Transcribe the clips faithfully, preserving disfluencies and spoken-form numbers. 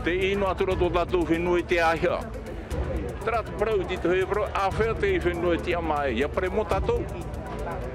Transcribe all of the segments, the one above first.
Te ʻino atu ra tō tātou fenua i te ʻāiha. Terā te parau i te tohe parau, āfea te fenua i te ʻāmui, ʻia pare mō tātou.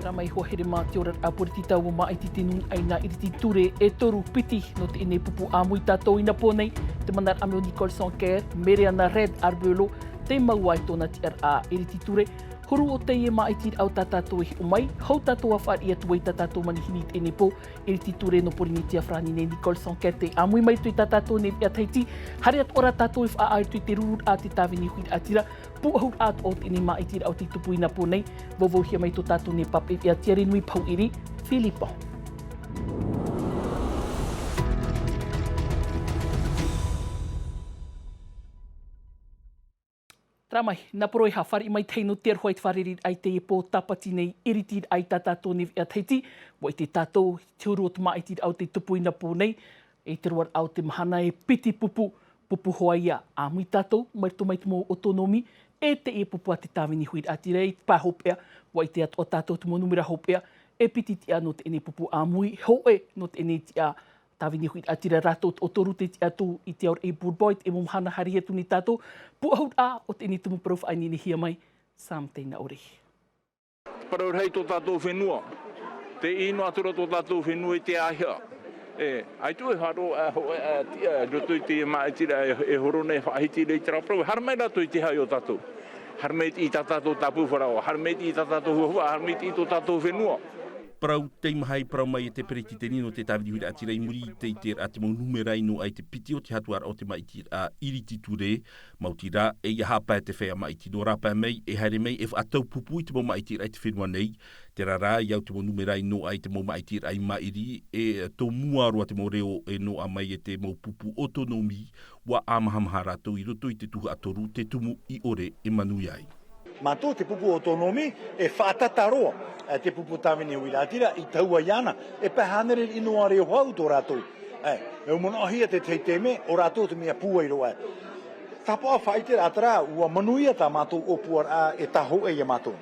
Terā mai hoa here mā te oraraʻa poritita ua māʻiti te nūnaʻa i nā iriti ture e toru piti nō teie pupu ʻāmui tātou i nā pō nei, te manaraʻa mai o Nicole Sanquer, Mereana Red Arbelo, te mau ai tōna tiʻaraʻa iriti ture, huru o teie māʻitiraʻa o tā tātou e hiʻo mai, hou tātou ā fāriʻi atu ai tā tātou manihini i teie pō, iriti ture nō Pōrīnetia Farāni nei Nicole Sanquer tei ʻāmui mai i tā tātou nei veʻa Tahiti, haere atu ra tātou e faʻaʻā i te rururaʻa a te tāvini huiraʻatira, pūʻohuraʻa atoʻa o teie māʻitiraʻa o tei tupu i nā pō nei, vauvauhia mai tō tātou nei pāpaʻi veʻa Tiare Nui Pauiri, Philippon. Terā mai, nā poro e hāfāriʻi maitaʻi nō te aroha i te fārereiraʻa i teie pō tāpati nei, iritiraʻa i tā tātou nei veʻa Tahiti, ua ʻite tātou, te huru o te māʻitiraʻa o tei tupu i nā pō nei, i te roaraʻa o te mahana e piti pupu, pupu hoʻi ā, ʻāmui tātou, mai roto mai te mau autonomie, e teie pupu a te tāvini huiraʻatira i te pae hopeʻa, ua ʻite atoʻa tātou te mau nūmera hopeʻa, e piti tiʻa nō teie pupu ʻāmui, hōʻē nō teie tiʻa tāvini huiraʻatira rātou o toru te tiʻa atu i te ao raʻi Bourbon, i te mau mahana haere atu nei tātou, pūʻohuraʻa o teie tumu parau faʻaineinehia mai, Sam Teinaʻore. Parau rahi tō tātou fenua, te ʻino atu ra tō tātou fenua i te ʻāiha. E, ʻaita e faʻaroʻo, ā, hōʻē, ā, tiʻa, i roto i te māʻitiraʻa e, e horo nei faʻahiti nei terā parau, haere mai rātou i te haʻi o tātou. Haere mai i tā tātou tāpū faraoa, haere mai i tā tātou huahua, haere mai i tō tātou fenua. Parau teimaha i parau mai e te peretiteni nō te tāvini huiraʻatira i muri i te, i te, ā, te mau nūmera i noaʻa i te piti o te hatuaraʻa o te māʻitiraʻa iriti ture, maoti rā, e ʻia haʻapae te feiā māʻiti nō rāpae mai, e haere mai, e faʻatau pupu i te mau māʻitiraʻa i te fenua nei, terā rā, i au te mau nūmera i noaʻa i te mau māʻitiraʻa i maʻiri, e tōmua roa te mau reo e noaʻa mai e te mau pupu autonomie, ua ʻāmahamaha rātou i roto i te tuhaʻa toru, te tumu i ʻore e manuia ai. Mātou te pupu autonomie e faʻatata roa, e, te pupu tāvini huiraʻatira i taua iāna, e pae hānere riʻi noa reo hau tō rātou. E, e manaʻohia te tahi taime, ʻo rātou te mea pūai roa. Tāpaʻo faʻaʻiteraʻa terā, ua manuia tā mātou ʻōpuaraʻa e tāhōʻē ia mātou.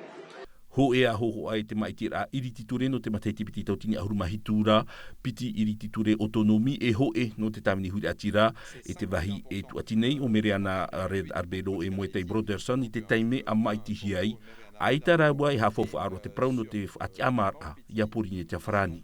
Hōʻē ā hōhoʻa e te māʻitiraʻa iriti ture nō te matahiti piti tauatini ʻahuru mā hitu ra, piti iriti ture autonomie e hōʻē nō te tāvini huiraʻatira, e te vāhi e tuʻati nei ʻo Mereana Red Arbelo e Moetai Brotherson i te taime a māʻitihia ai, ʻaita rāua e haʻafaufaʻa roa te parau nō te faʻatiʻamāraʻa ia Pōrīnetia Farāni.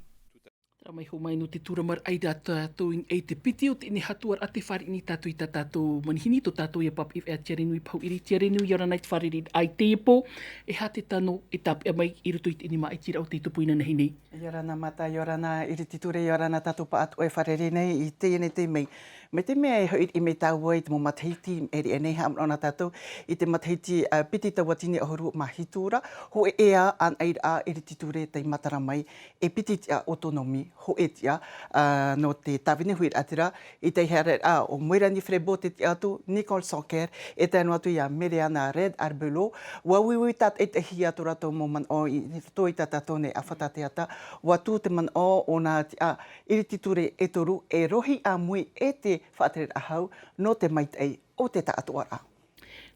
Terā mai hou mai nō te tūramaraʻa i tā tātou i, e te piti o teie hatuaraʻa tē fāriʻi nei tātou i tā tātou manihini, tō tātou ia pāpaʻi veʻa Tiare Nui Pauiri, Tiare Nui, ʻia ora na i te fārereiraʻa i teie pō, e aha te tano e tāpeʻa mai i roto i teie māʻitiraʻa o tei tupu inanahi nei. ʻIa ora na Mata, ʻia ora na iriti ture, ʻia ora na tātou pāʻatoʻa e fārerei nei i teie nei taime. Mai te mea e hoʻi riʻi mai tāua i te mau matahiti e riʻi nei, haʻamanaʻo na tātou i te matahiti, ā, piti tauatini ʻahuru mā hitu ra, hōʻē ā anaʻanaraʻa iriti ture tei matara mai, e piti tiʻa autonomie, hōʻē tiʻa, ā, nō te tāvini huiraʻatira, i te haereraʻa o Moerani Frebo te tiʻa atu, Nicole Sanquer, e tae noa atu ia Mereana Red Arbelo, ua uiui tātaʻitahi atu rātou mau manaʻo i, i roto i tā tātou nei ʻāfata teata, ua tū te manaʻo o nā tiʻa iriti ture e toru e rohi ʻāmui e te faʻatereraʻa hau nō te maitaʻi o te taʻatoʻaraʻa.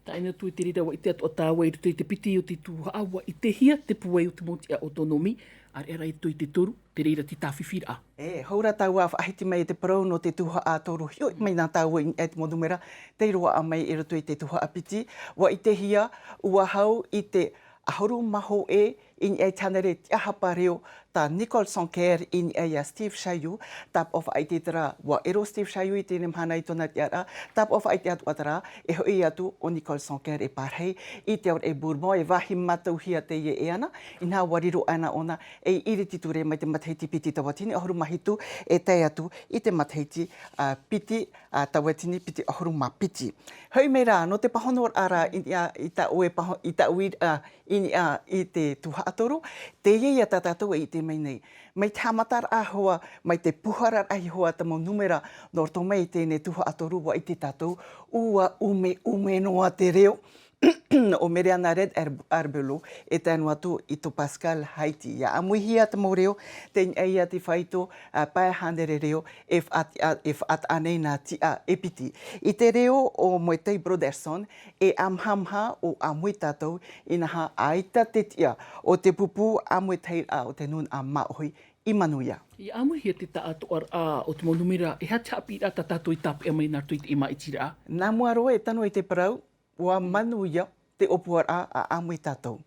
Tae noa atu i te reira ua ʻite atoʻa tāua i roto i te piti o te tuhaʻa, ua ʻitehia te pūai o te mau tiʻa autonomie, ʻāreʻa rā i roto i te toru, te reira te tāfifiraʻa. E, hou rā tāua faʻahiti mai i te parau nō te tuhaʻa toru, hiʻo mai na tāua i niʻa i te mau nūmera, tei roaʻa mai i roto i te tuhaʻa piti, ua ʻitehia, ua hau i te ʻahuru mā hōʻē i niʻa i te hānere tiʻahapa reo, tā Nicole Sanquer i niʻa ia Steve Chailloux, tāpaʻo faʻaʻite terā, ua ʻero Steve Chailloux i teie mahana i tōna tiʻaraʻa, tāpaʻo faʻaʻite atu ā terā, e hoʻi atu ʻo Nicole Sanquer e pārahi i te ao raʻi Bourbon, e vāhi mātauhia teie e ana, inaha ua riro ana ʻōna ei iriti ture mai te matahiti piti tauatini ʻahuru mā hitu, e tae atu i te matahiti, ā, piti, ā, tauatini piti ʻahuru mā piti. Hoʻi mai rā, nō te pāhonoraʻa rā, i, i, i tā ʻoe pāho-, i tā ʻoe, ā, i niʻa i te tuhaʻa toru, teie ia tā tātou e ʻite mai nei. Mai te haʻamataraʻa hoʻi, mai te pūhararaʻa hoʻi te mau nūmera, nō roto mai i teie tuhaʻa toru, ua ʻite tātou, ua ʻumeʻume noa te reo o Mereana Red Ar-, Arbelo, e tae noa atu i tō Pascal Haiti. ʻIa ʻāmuihia te mau reo, tei niʻa ia te faito, ā, pae hānere reo, e faʻat-, ā, e faʻataʻa nei nā tiʻa e piti. I te reo o Moetai Brotherson, e ʻāmahamaha ʻo ʻāmui tātou, inaha ʻaita te tiʻa o te pupu ʻāmuitahiraʻa o te nūnaʻa māʻohi i manuia. I ʻāmuihia te taʻatoʻaraʻa o te mau nūmera, e aha te haʻapiʻiraʻa tā tātou i tāpeʻa mai nā roto i te māʻitiraʻa? Nā mua roa e tano i te parau, ʻua manuia te ʻōpuaraʻa a ʻāmui tātou.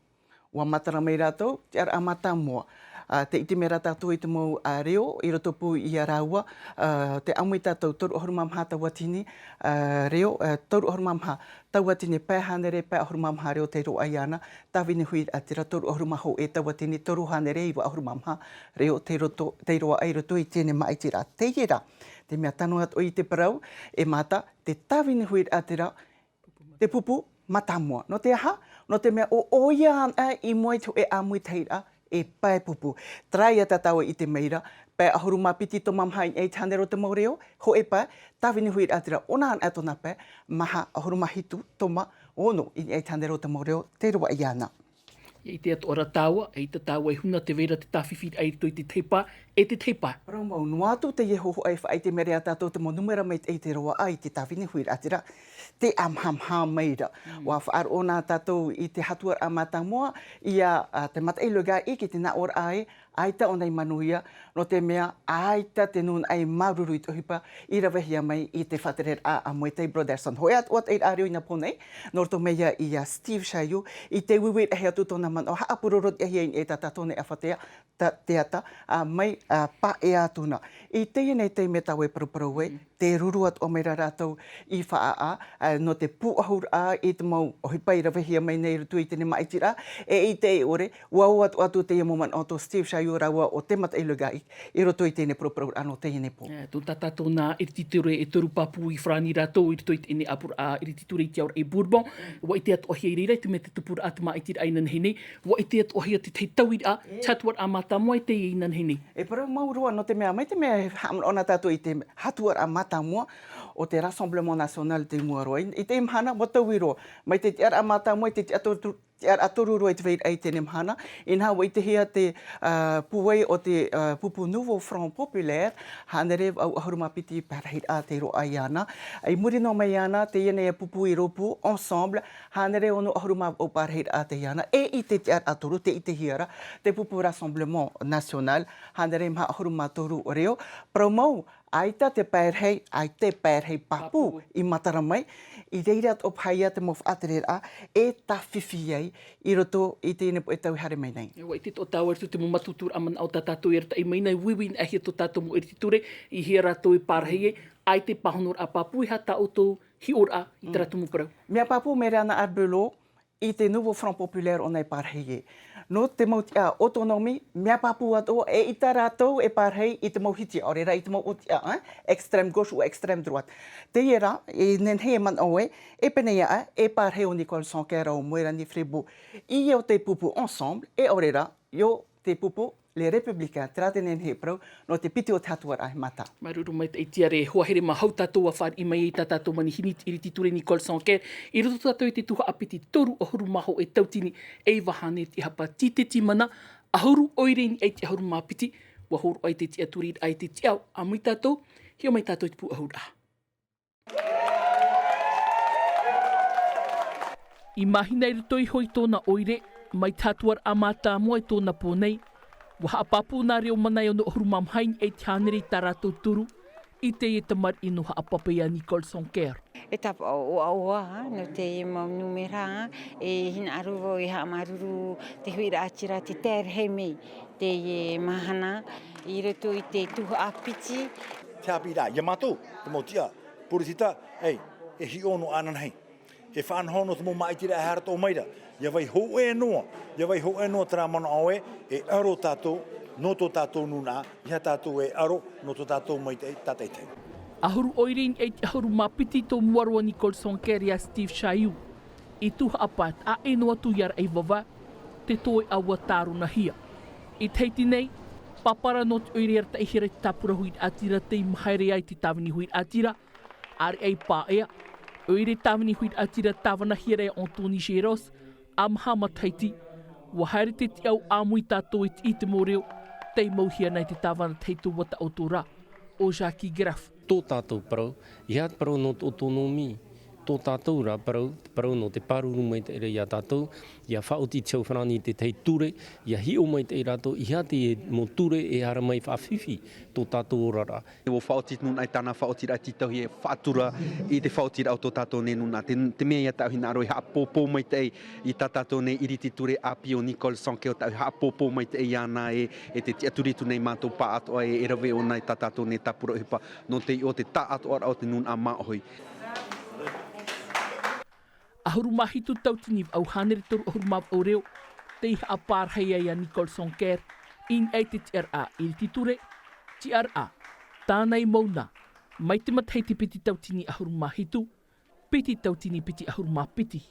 ʻUa matara mai rātou, te tiʻaraʻa mātāmua. Ā, tē ʻite mai ra tātou i te mau, ā, reo, i roto pū ia rāua, ā, tē ʻāmui tātou toru ʻahuru mā maha tauatini, ā, reo, ā, toru ʻahuru mā maha tauatini pae hānere pae ʻahuru mā maha reo tei roaʻa iāna, tāvini huiraʻatira toru ʻahuru mā hōʻē tauatini toru hānere iva ʻahuru mā maha reo tei roto, tei roaʻa i roto i teie māʻitiraʻa. Teie rā, te mea tano atoʻa i te parau, e Mata, te tāvini huiraʻatira, te pupu mātāmua. Nō te aha? Nō te mea ʻo, ʻoia anaʻe i mua i te hōʻē ʻāmuitahiraʻa, e pae pupu. Terā ia tā tāua i ʻite mai ra, pae ʻahuru mā piti tō mā maha i niʻa i te hānere o te mau reo, hōʻē pae, tāvini huiraʻatira ʻōna anaʻe tōna pae, maha ʻahuru mā hitu tō mā ono i niʻa i te hānere o te mau reo, tei roaʻa iāna. ʻIa ʻite atoʻa ra tāua, eʻita tāua e huna tē vai ra te tāfifiraʻa i roto i te tahi pae, e te tahi pae. Parau mau noa atu teie hōhoʻa e faʻaʻite mai ra ia tātou te mau nūmera maitaʻi tei roaʻa i te tāvini huiraʻatira, tē ʻāmahamaha mai ra. Mm. ʻUa faʻaroʻo na tātou i te hatuaraʻa mātāmua, ia, ā, te mataʻi Legaʻi ki te nāʻōraʻa ē, ʻaita ʻōna i manuia, nō te mea, ʻaita te nūnaʻa i māuruuru i te ʻohipa i ravehia mai i te faʻatereraʻa a Moetai Brotherson. Hōʻē atoʻa teie reo i nā pō nei, nō roto mai ia ia Steve Chailloux, i te uiuiraʻa atu tōna manaʻo, haʻapurorotiʻahia i niʻa i tā tātou nei ʻāfaʻi teata, teata, ā, mai, ā, paʻea atu na. I teie nei taime tāua e paraparau ai, mm, tē ruru atoʻa mai ra rātou i Faʻaʻā, ā, nō te pūʻohuraʻa i te mau ʻohipa i ravehia mai nei i roto i teie māʻitiraʻa, e ʻite ʻore, ʻua ʻō atu, atu teie mau manaʻo tō Steve Chailloux rāua ʻo te mataʻi Legaʻi, i roto i teie paraparauraʻa nō teie pō. E, tō tā tātou nā ʻirititore e toru pāpū i farāni rātou i roto i teie ʻāpoʻoraʻa ʻirititore i te aoraʻi Bourbon, ʻua ʻite atoʻahia i reira i te mea te tupuraʻa te māʻitiraʻa inanahi nei, ʻua ʻite atoʻahia te tahi tauiraʻa, e, te hatuaraʻa mātāmua i teie inanahi nei. E parau mau roa, nō te mea, mai te mea e haʻamanaʻo na tātou i te hatuaraʻa mātāmua o te Rassemblement National tei mua roa. I, i teie mahana, ʻua taui roa. Mai te tiʻaraʻa mātāmua, i te tiʻatoru, tiʻaraʻa toru roa i te vairaʻa i teie mahana. Inaha, ʻua ʻitehia te, ā, pūai o te, ā, pupu Nouveau Front Populaire, hānere vaʻu ʻahuru mā piti parahiraʻa tei roaʻa iāna. I muri noa mai iāna, teie nei pupu i rōpū, Ensemble, hānere ono ʻahuru mā vaʻu parahiraʻa tei iāna. E i te tiʻaraʻa toru, tē ʻitehia ra, te pupu Rassemblement National, hānere maha ʻahuru mā toru reo. Parau mau, ʻaita te pae rahi, ʻaita te pae rahi pāpū, pāpū, i matara mai, i reira atoʻa paha ia te mau faʻatereraʻa e tāfifi ai i roto i teie poʻe tau e haere mai nei. ʻUa ʻite atoʻa tāua i roto i te mau mātutururaʻa manaʻo tā tātou i arataʻi mai nei, uiui anaʻe hia tō tātou mau ʻirititore, i hea rātou e pārahi ai, ʻaita te pāhonoraʻa pāpū, e aha tā ʻoutou hiʻoraʻa i terā, mm, tumu parau? Mea pāpū, Mairana Arbeloa, i te Nouveau Front Populaire ʻōna e pārahi ai. Nō te mau tiʻa autonomie, mea pāpū atoʻa, eʻita rātou e pārahi i te mau hiti, ʻaore rā i te mau ʻōtiʻa, hein? Extrême gauche ou extrême droite. Teie rā, e nehenehe e manaʻo ē, e pēneiaʻe, e pārahi ʻo Nicole Sanquer, ʻo Moeranie Fribouët, i ʻō te pupu Ensemble, e ʻaore rā, i ʻō te pupu Les Républicains, terā te nehenehe e parau, nō te piti o te hatuaraʻa, e Mata. Māuruuru maitaʻi tiare, hoa here mā, hou tātou ʻa fāriʻi mai ai tā tātou manihini, te ʻirititore Nicole Sanquer, i roto tātou i te tuhaʻa piti toru ʻahuru mā hōʻē tauatini e iva hānere tiʻahapa, tīteti mana, ʻahuru ʻoire i niʻa i te ʻahuru mā piti, ʻua hōroʻa i te tiʻaturiraʻa i te tiʻa ʻāmui tātou, hiʻo mai tātou i te pūʻohuraʻa. I mahina i roto iho i tōna ʻoire, mai te hatuaraʻa mātāmua i tōna pō nei, ʻua haʻapāpū nā reo mana e ono ʻahuru mā maha i niʻa i te hānere i tā rātou toru, i teie tamariʻi nō haʻapāpū ia Nicole Sanquer. E tāpaʻo ʻoaʻoa, nō teie mau nūmera, e hinaʻaro vau e haʻamāuruuru te huiraʻatira tē tae rahi mai teie mahana, i roto i te tuhaʻa piti. Te haʻapiʻiraʻa, ia mātou, te mau tiʻa, Poritita, ei, e hiʻo noa ananahi. E faʻanaho nō te mau māʻitiraʻa e haere atoʻa mai ra. ʻIa vai hōʻē noa, ʻia vai hōʻē noa terā manaʻo ē, e aro tātou, nō tō tātou nūnaʻa, ʻeiaha tātou e aro, nō tō tātou maitaʻi tātaʻitahi. ʻAhuru ʻoire i niʻa i te ʻahuru mā piti tō mua roa Nicole Sanquer ia Steve Chailloux. I tuhaʻa pae, taʻa ʻē noa atu ia Raivava, te toeʻa ʻua tāronahia. I te hiti nei, pāpara nō te ʻoire arataʻihia ra i te tāpura huiraʻatira tei mahaere ai te tāvini huiraʻatira, ʻāreʻa i Paea, ʻoire tāvini huiraʻatira tāvanahia ra e Anthony Géros, ʻa maha matahiti, ʻua haere te tiʻa ʻāmui tātou e tiʻi i te mau reo, tei mauhia na i te tāvana tahito ʻua taʻoto ra, ʻo Jackie Graff. Tō tātou parau, ʻeiaha te parau nō te autonomie, Tō tātou rā parau, te parau nō te pāruru maitaʻi ra iā tātou, ʻia faʻaoti te hau farāni i te tahi ture, ʻia hiʻo maitaʻi rātou, ʻeiaha te mau ture e ara mai faʻafifi tō tātou oraraʻa. ʻUa faʻaoti te nūnaʻa i tāna faʻaotiraʻa tītauhia e faʻatura i te faʻaotiraʻa o tō tātou nei nūnaʻa. Te, te mea ïa tāʻu hinaʻaro e haʻapōpō maitaʻi i tā tātou nei ʻiriti ture ʻāpī o Nicole Sanquer, tāʻu e haʻapōpō maitaʻi iāna e, e te tiʻaturi atu nei mātou pāʻatoʻa e, e rave ʻōna i tā tātou nei tāpura ʻohipa nō te iʻoa te tāʻatoʻaraʻa o te nūnaʻa māʻohi. ʻAhuru mā hitu tauatini vaʻu hānere toru ʻahuru mā vaʻu reo, tei haʻapārahi ai iā Nicole Sanquer, i niʻa i te tiʻaraʻa ʻiriti ture, tiʻaraʻa, tāna i mau nā, mai te matahiti piti tauatini ʻahuru mā hitu, piti tauatini piti ʻahuru mā piti.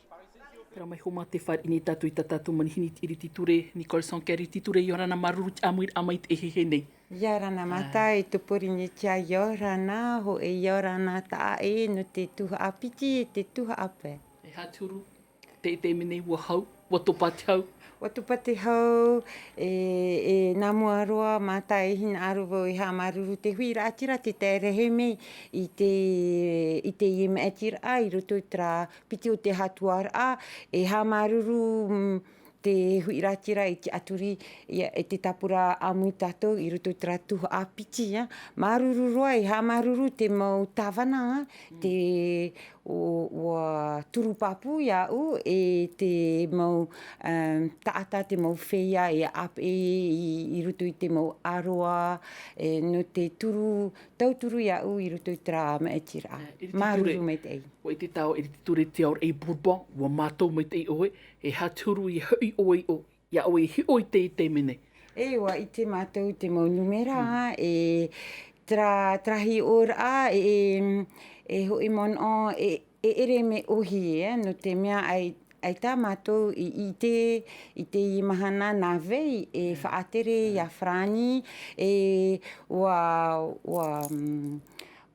Terā mai hoʻi mā te fāriʻi nei tātou i tā tātou manihini ʻiriti ture, Nicole Sanquer ʻiriti ture, ʻia ora na māuruuru i te ʻāmuiraʻa mai i teie nei. ʻIa ora na mātou i tō Pōrīnetia, ʻia ora na, hōʻē ʻia ora na taʻa ʻē nō te tuhaʻa piti e te tuhaʻa pae. E aha te huru, te, te mea nei ʻua hau, ʻua topa te hau. ʻUa topa te hau, e, e nā mua roa mātou e hinaʻaro vau e haʻamāuruuru te huiraʻatira tē taerahi mai i te, i teie maʻitiraʻa i roto i terā piti o te hatuaraʻa, e haʻamāuruuru, mm, te huiraʻatira i te tiʻaturi, ʻia, e te tāpura ʻāmui tātou i roto i terā tuhaʻa piti, ā. Māuruuru roa, e haʻamāuruuru te mau tāvana, ā, te, ʻo, ʻua turu pāpū iāʻu, e te mau, em, taʻata, te mau feiā, e ʻāpeʻe i, i roto i te mau ʻāroa, e, nō te turu, tauturu iāʻu i roto i terā maʻitiraʻa. Ā, ʻiriti ture. Māuruuru maitaʻi. ʻUa ʻite tāua ʻiriti ture te aoraʻi Bourbon, ʻua mātau maitaʻi ʻoe, e aha te huru ʻia hoʻi ʻoe i ʻō, iā ʻoe i hiʻo i te, i te mea nei. E, ʻua ʻite mātou te mau nūmera, mm, e terā, terā hiʻoraʻa, e, e, e hoʻi manaʻo, e, e ʻere mea ʻohi, e, nō te mea ʻai, ʻaita mātou i, i te, i teie mahana nā vai e, mm, faʻatere iā, mm, Farāni, e, ʻua, ʻua, mm,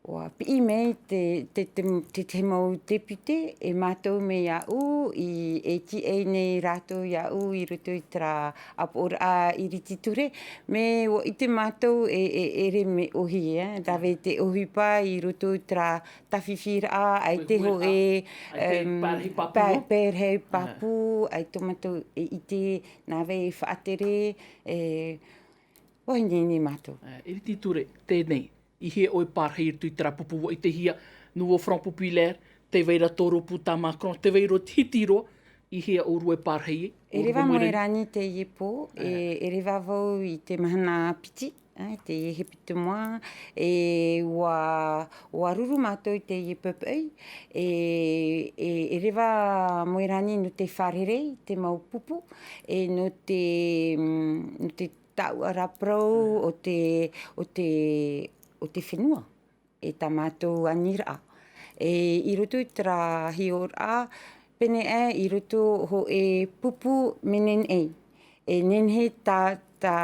ʻua piʻi mai te, te, te, te, te mau tēpite, e mātau mai iāʻu, i, e tīaʻi nei rātou iāʻu i roto i terā ʻāpoʻoraʻa ʻiriti ture, mea ʻua ʻite mātou e, e, e ʻere mea ʻohi, e, rave te ʻohipa i roto i terā tāfifiraʻa, ʻaita hōʻē, ʻaita, em, pārahi pāpū, pā-, pārahi pāpū, ʻaita mātou e ʻite nā vai e faʻatere, e, ʻua ineine mātou. Ā, ʻiriti ture, teie nei. I hea ʻoe e pārahi i roto i terā pupu? ʻUa ʻitehia, Nouveau Front Populaire, tē vai ra tō rōpū tā Macron, tē vai ra te hiti roa, i hea ʻōrua e pārahi ai? E reva Moerani teie pō, e, ā, e reva vau i te mahana piti, ā, teie hepetoma, e ʻua, ʻua ruru mātou i teie poʻipoʻi, e, e, e reva Moerani nō te fārerei, te mau pupu, e nō te, mm, nō te taʻuʻa parau o te, o te, o te fenua, e tā mātou aniraʻa. E i roto i terā hiʻoraʻa, pēneiaʻe i roto hōʻē pupu mea nehenehe. E nehenehe tā, tā,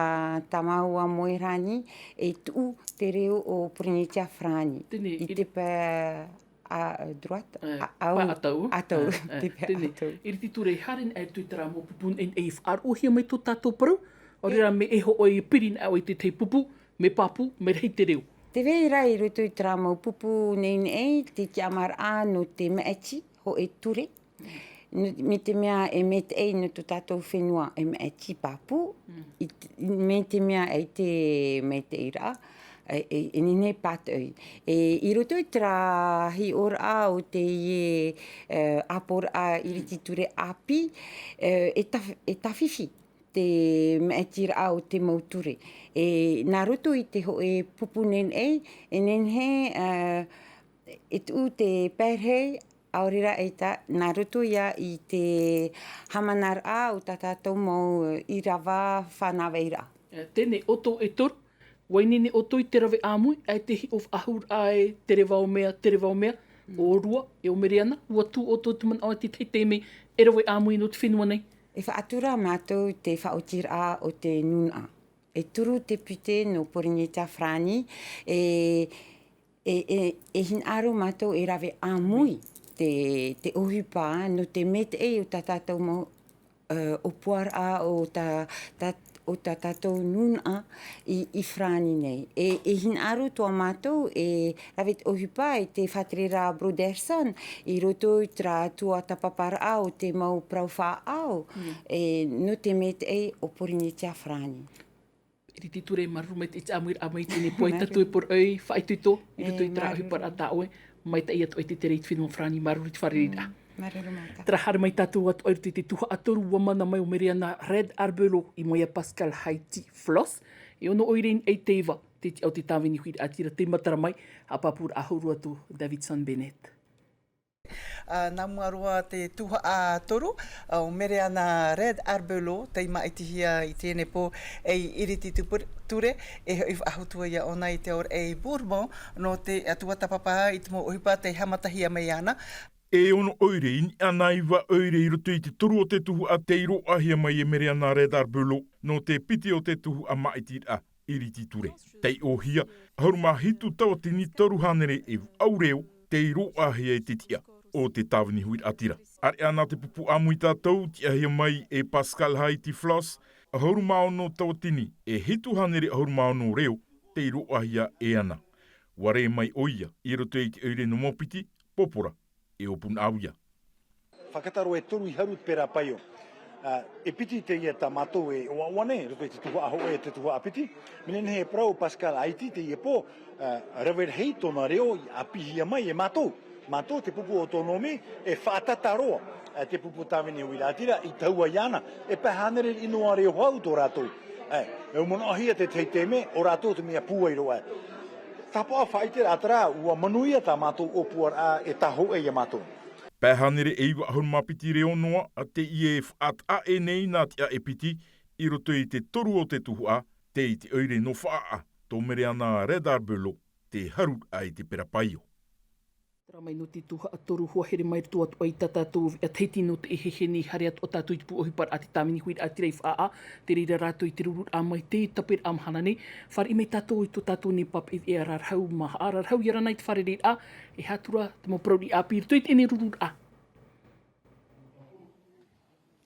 tā māua Moerani e tuʻu te reo o Pōrīnetia Farāni. Teie, i te pae à droite, ā, ā, pae ʻātaʻu. ʻĀtaʻu, ā, ā, te pae ʻātaʻu. Teie, ʻiriti ture, haere anaʻe i terā mau pupu, e, e faʻaroʻohia mai tō tātou parau, ʻaore rā, mea e hoʻo e piri anaʻe ʻoe i te tahi pupu, mea pāpū, mea rahi te reo. Tē vai ra i roto i terā mau pupu nei, nei, te tiʻamāraʻa nō te maʻiti, hōʻē ture. Nō, mai te mea e maitaʻi nō tō tātou fenua e maʻiti pāpū, mm, i te, mai te mea ʻaita e maitaʻi ra, e, e, e nehenehe e pātoʻi. E, i roto i terā hiʻoraʻa o teie, e, ʻāpoʻoraʻa ʻiriti ture ʻāpī, e, e ta-, e tāfifi te maʻitiraʻa o te mau ture. E, nā roto i te hōʻē pupu nei, e nehenehe, e, e tuʻu te pārahi, ʻaore rā ʻaita, nā roto ïa i te haʻamanaraʻa o tā tātou mau, e, ʻīrava fānavairaʻa. E, teie nei, ʻoutou e toru, ʻua ineine ʻoutou i te rave ʻāmui, ʻaita e hiʻo faʻahou ra e te reva ʻo mea, te reva ʻo mea, mm, ʻōrua, e ʻo Mereana, ʻua tuʻu ʻoutou i te manaʻo e te tahi taime e rave ʻāmui nō te fenua nei? E faʻatura mātou i te faʻaotiraʻa o te nūnaʻa. E toru te piti nō Pōrīnetia Farāni, e, e, e, e hinaʻaro mātou e rave ʻāmui te, te ʻohipa nō te maitaʻi o tā tātou mau, e, ʻōpuaraʻa, o tā, tā, o tā tātou nūnaʻa i, i Farāni nei. E, e hinaʻaro tō mātou e rave te ʻohipa i te faʻatereraʻa Brotherson i roto i terā tuatāpaparaʻa o te mau parau faʻaʻao, e, nō te maitaʻi o Pōrīnetia Farāni. Iriti Ture, māuruuru maitaʻi i te ʻāmuiraʻa mai i teie nei pō. Tātou e poroʻi, faʻaitoito i roto i terā ʻohiparaʻa tā ʻoe. Maitaʻi atu i te tere i te fenua Farāni, māuruuru i te fārereiraʻa. Māuruuru maitaʻi. Terā, haere mai tātou atu i roto i te tuhaʻa toru, ʻua mana mai ʻo Mereana Red Arbelot i mua ia Pascale Haiti Flosse, e ono ʻoire i niʻa i te iva te tiʻa o te tāvini huiraʻatira tei matara mai. Haʻapāpūraʻa hau roa tō Davidson Bennett. Ā, nā mua roa te tuhaʻa toru, ā, ʻo Mereana Red Arbelot, tei māʻitihia i teie nei pō ei Iriti Tupu-, Ture, e hoʻi faʻahou atu ia ʻōna i te ʻaore i Bourbon, nō te tuatāpapa i te mau ʻohipa tei haʻamatahia mai iāna. E ono ʻoire i niʻa nā iva ʻoire i roto i te toru o te tuhaʻa tei roaʻahia mai e Mereana Red Arbelot nō te piti o te tuhaʻa māʻitiraʻa Iriti Ture. Taiʻohia, ʻahuru mā hitu tauatini toru hānere e vaʻu reo tei roaʻahia i te tiʻa o te tāvini huiraʻatira. ʻAreʻa nā te pupu ʻāmui tātou, tiʻahia mai e Pascale Haiti Flosse, ʻahuru mā ono tauatini e hitu hānere ʻahuru mā ono reo tei roaʻahia e ana. ʻUa rē mai ʻoia i roto i te ʻoire nō Maupiti, Porapora, e ʻo Punaʻauia. Fakataro e toru i haru te pera paio. Ā, e piti teie tā mātou e ʻoaʻoa nei, roto i te tuhaʻa hōʻē e te tuhaʻa piti. Mea nehenehe e parau Pascale Haiti teie pō, ā, rave rahi tōna reo i ʻāpīhia mai e mātou. Mātou te pupu ʻōtonome e faʻatata roa, ā, te pupu tāvini huiraʻatira i taua iāna, e pae hānere noa reo hau tō rātou. Ā, e manaʻohia te tahi taime, ʻo rātou te mea pūai roa. Tāpaʻo faʻaʻiteraʻa terā, ʻua manuia tā mātou ʻōpuaraʻa e tāhōʻē ia mātou. Pae hānere e iva ʻahuru mā piti reo noa, ā, teie e faʻataʻa nei nā tiʻa e piti, i roto i te toru o te tuhaʻa, tei te ʻoire nō Faʻaʻā, tō Mereana Red Arbelot, te haruraʻa i te pera paio. Terā mai nō te tuhaʻa toru, ʻua here mai roto atoʻa i tā tātou veʻa Tahiti nō te ʻeheʻehe nei, haere atoʻa tātou i te pū ʻohiparaʻa te tāvini huiraʻatira i Faʻaʻā, tē reira rātou i te rururaʻa mai i te tāpeʻaraʻa mahana nei. Fāriʻi mai tātou i tō tātou nei pāpaʻi veʻa rarahau maha, rarahau ia rāna i te fārereiraʻa, e aha atu ra te mau parau ʻāpī i roto i teie nei rururaʻa.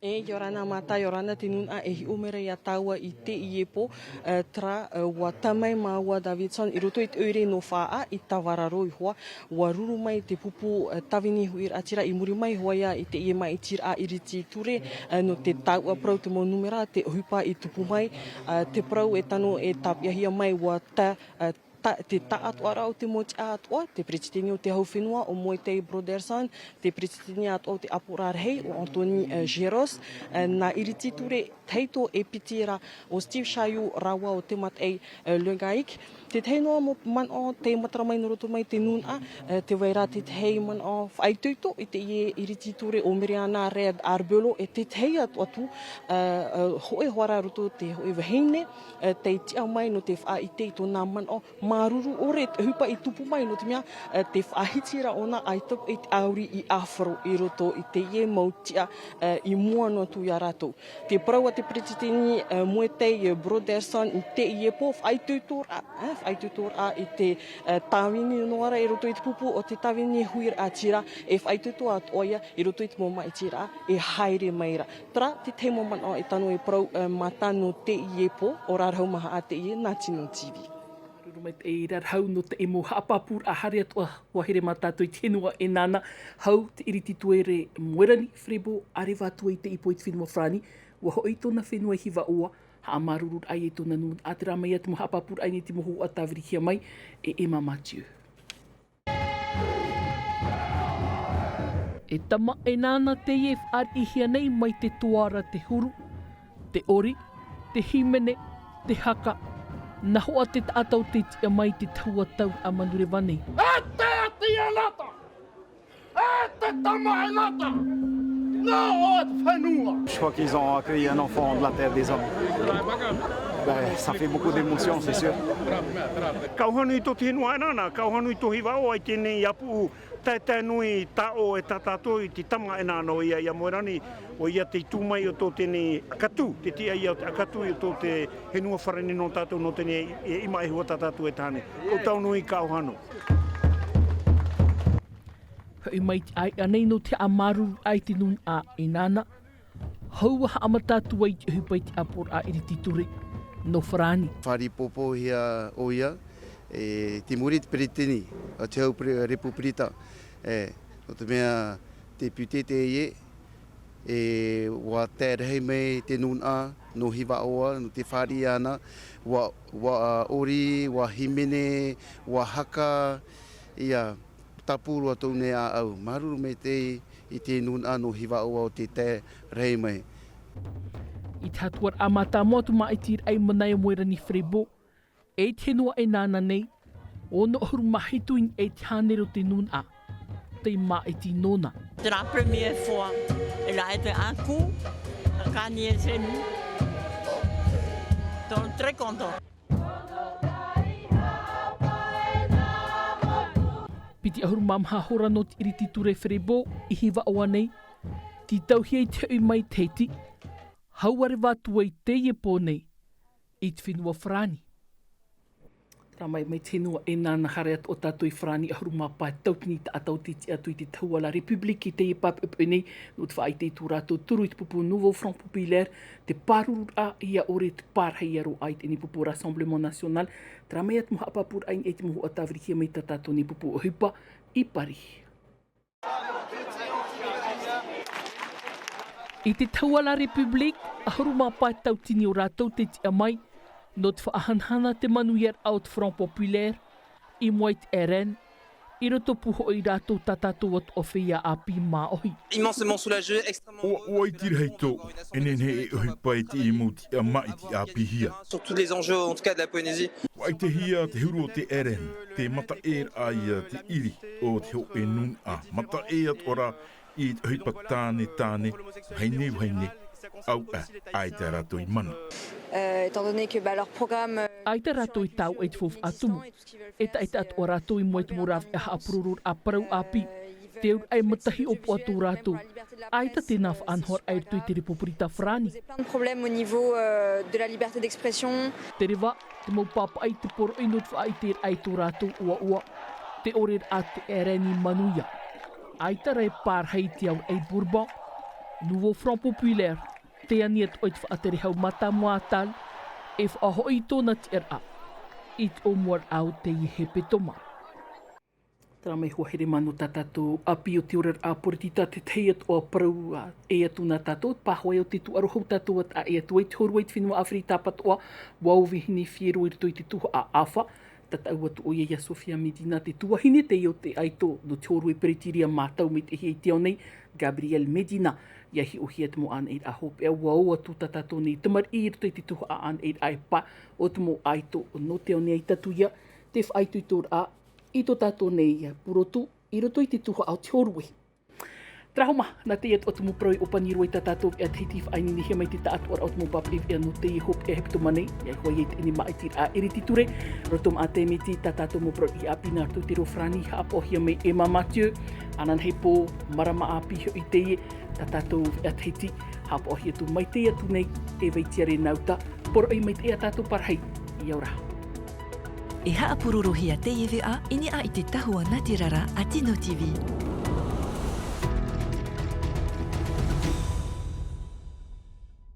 E, ʻia ora na Mata, ʻia ora na te nūnaʻa, e hiʻo mai ra ia tāua i teie pō, e, terā, e, ʻua tae mai māua Davidson i roto i te ʻoire nō Faʻaʻā i Tavararo iho ā, ʻua ruru mai te pupu, e, tāvini huiraʻatira i muri mai iho ā ia i teie māʻitiraʻa Iriti Ture, e, nō te tāuʻa parau te mau nūmera, te ʻohipa i tupu mai, e, te parau e tano e tāpeʻahia mai ʻua ta-, e, ta-, te taʻatoʻaraʻa o te mau tiʻa atoʻa, te peretiteni o te hau fenua, ʻo Moetai Brotherson, te peretiteni atoʻa o te ʻāpoʻoraʻa rahi, ʻo Anthony, e, Géros, e, nā Iriti Ture tahito e piti ra, ʻo Steve Chailloux rāua ʻo te mataʻi, e, Le GAIC. Te tahi noa mau manaʻo tei matara mai nō roto mai te nūnaʻa, e, tē vai ra te tahi manaʻo faʻaitoito i teie Iriti Ture ʻo Mereana Red Arbelot, e te tahi atu atu, e, e, hōʻē hoʻi ra roto te hōʻē vahine, e, tei tiʻa mai nō te faʻaʻite i tōna manaʻo māuruuru ʻore te ʻohipa i tupu mai, nō te mea, e, tē faʻahiti ra ʻōna ʻaita paʻi te ʻāuri i ʻāfaro i roto i teie mau tiʻa, e, i mua noa atu ia rātou. Te parau a te peretiteni, e, Moetai, e, Brotherson i teie pō, faʻaitoitoraʻa, e, faʻaitoitoraʻa i te, e, tāvini noa ra i roto i te pupu o te tāvini huiraʻatira, e faʻaitoito atoʻa ia i roto i te mau māʻitiraʻa e haere mai ra. Terā te tahi mau manaʻo e tano e parau, e, Mata nō teie pō, ʻo Rarahau Mahaʻa teie nā Tino TV. Māuruuru maitaʻi Rarahau nō te mau haʻapāpūraʻa. Haere atoʻa, ʻua here mai tātou i te fenua ʻEnana, hau te Iriti Ture Moerani Frébault, ʻareva atu ai i te ipo i te fenua Farāni, ʻua hoʻi tōna fenua i Hivaʻoa, haʻamāuruuru ai e tōna nūnaʻa. Terā mai ia te mau haʻapāpūraʻa i niʻa i te mau hōhoʻa tāvirihia mai e Emma Mathieu. E tama ʻEnana teie e fāriʻihia nei mai te toa ra te huru, te ʻori, te hīmene, te haka, nā hoʻi te taʻata o tei tiʻa mai i te tahua tauraʻa manureva nei. E te ati ʻEnata! E te tama ʻEnata! Nā ʻō te fenua! Je crois qu'ils ont accueilli un enfant de la terre des hommes. Ben, ça fait beaucoup d'émotion, c'est sûr. Kauhanu i tō te fenua ʻEnana, kauhanu i tō Hivaʻoa i teie nei ʻāpuʻu. Taetae nui taʻo e tā tātou i te tama ʻEnana, ʻo ia ia Moerani, ʻo ia te tū mai o tō teie ʻakatu, te tiʻa ia o te ʻakatu i tō te fenua Farāni nō tātou nō teie e ʻima e hua tā tātou e taha nei. ʻOutou nui kauhanu. Hoʻi mai te ʻāiʻa nei nō te haʻamāuruuru i te nūnaʻa ʻEnana. Hau ua haʻamata atu ai te ʻohipa i te ʻāpoʻoraʻa iriti ture nō Farāni. Fāriʻi pōpōhia ʻoia, e, i muri i te peretiteni a te hau pre-, repupirita, e, nō te mea te pute teie, e, ua tae rahi mai te nūnaʻa nō Hivaʻoa, nō te fāriʻi ʻana, ua, ua ʻori, ua hīmene, ua haka, ia, tāpū roa tōʻu nei ʻāʻau. Māuruuru maitaʻi i te nūnaʻa nō Hivaʻoa ʻo tē tae rahi mai. I te hatuaraʻa mātāmua o te māʻitiraʻa i Manaia Moerani Ferebo, e te henua e nāna nei, ono ʻahuru mā hitu i niʻa i te hānere o te nūnaʻa tei māʻiti nōna. C'est la première fois. Elle a été un coup, à gagner chez nous. Donc, très content. Piti ʻahuru mā maha hora nō te iriti ture Ferebo i Hivaʻoa nei, tītauhia i te hoʻi mai Tahiti, hau ʻāreʻa atu ai teie pō nei i te fenua Farāni. Terā mai, mai te fenua e nāna, haere atu ā tātou i Farāni, ʻahuru mā pae tauatini taʻata tei tiʻa atu i te tahua La République i teie pae poʻipoʻi nei, nō te faʻaʻite i tō rātou turu i te pupu Nouveau Front Populaire, te pārururaʻa ia ʻore te pārahi ia roa i teie pupu Rassemblement National. Terā mai atu mau haʻapāpūraʻa i te mau huaʻa tāvirihia mai tā tātou nei pupu ʻohipa i Paris. I te tahua La République, ʻahuru mā pae tauatini o rātou tei tiʻa mai, nō te faʻahanahana te manuiaraʻa o te Front Populaire, i mua i te R N, i roto pū hoʻi i rātou tā tātou atoʻa feiā ʻāpī māʻohi. Immensément soulagé, extrêmement heureux. ʻUa, ʻua ʻite rahi tōʻu, e nehenehe e ʻohipa i te mau tiʻa māʻiti ʻāpīhia. Sur tous les enjeux, en tout cas, de la Polynésie. ʻUa ʻitehia te huru o te R N, te mataʻeraʻa ia te ʻiri o te hōʻē nūnaʻa, mataʻe atoʻa ra i te ʻohipa tāne, tāne, vahine, vahine, ʻauaʻe, ʻaita rātou i mana. Euh, étant donné que, bah, leur programme, euh, ʻAita rātou i tāuʻa i te faufaʻa tumu. E taʻitaʻi atoʻa rātou i mua i te mau rāveʻa haʻapurororaʻa parau ʻāpī. Te auraʻa e matahiʻopoʻa tō rātou. ʻAita tēnā faʻanahoraʻa i roto i te Repupirita Farāni. Plein de problèmes au niveau, euh, de la liberté d'expression. Te reva, te mau pāpaʻi, te poroʻi nō te faʻaʻiteraʻa i tō rātou ʻoaʻoa. Te ʻoreraʻa te R N i manuia. ʻAita rā e pārahi i te auraʻa i Bourbon. Nouveau Front Populaire, tē ani atoʻa i te faʻatere hau mātāmua a Attal, e faʻahoʻi i tōna tiʻaraʻa i te ʻōmuaraʻa o teie hepetoma. Terā mai, hoa here mā nō tā tātou ʻāpī o te oraraʻa poritita, te tahi atoʻa parau, ā, ʻē atu nā tātou, pāhoa o te tūʻaro hou tātou ʻa taʻa ʻē atu ai, te hōrua i te fenua ʻĀfirika Tāpatoʻa, ua ō vahine fiero i roto i te tuhaʻa ʻāfa, tataʻu atu ʻoia ia Sofia Medina, te tuahine teie o te ʻaito nō te hōrua i Peretiria mātau maitaʻihia i te ao nei, Gabriel Medina, ʻia hiʻohia te mau ʻānaʻiraʻa hopeʻa, ua ō atu tā tātou nei tamariʻi i roto i te tuhaʻa ʻānaʻiraʻa e pā o te mau ʻaito nō te ao nei, ʻaita atu ia te faʻaitoitoraʻa i tō tātou nei purotu i roto i te tuhaʻa o te hōrue. Terā hoʻi mā, nā teie atoʻa te mau parau i ʻōpani roa i tā tātou veʻa Tahiti, faʻaineinehia mai te taʻatoʻaraʻa o te mau pāpaʻi veʻa nō teie hopeʻa hepetoma nei, ʻia hoʻi ai teie nei māʻitiraʻa iriti ture, roto maʻa te miti tā tātou mau parau i ʻāpī nā roto i te reo farāni, haʻapaʻohia mai e Emma Mathieu, ananahi pō, marama ʻāpī hoʻi teie, tā tātou veʻa Tahiti, haʻapaʻohia atu mai teie atu nei e Vaitiare Nauta, poroʻi maitaʻi ā tātou parahi, ʻia ora. E haʻapurorohia teie veʻa i niʻa i te tahua nātirara a Tino T V.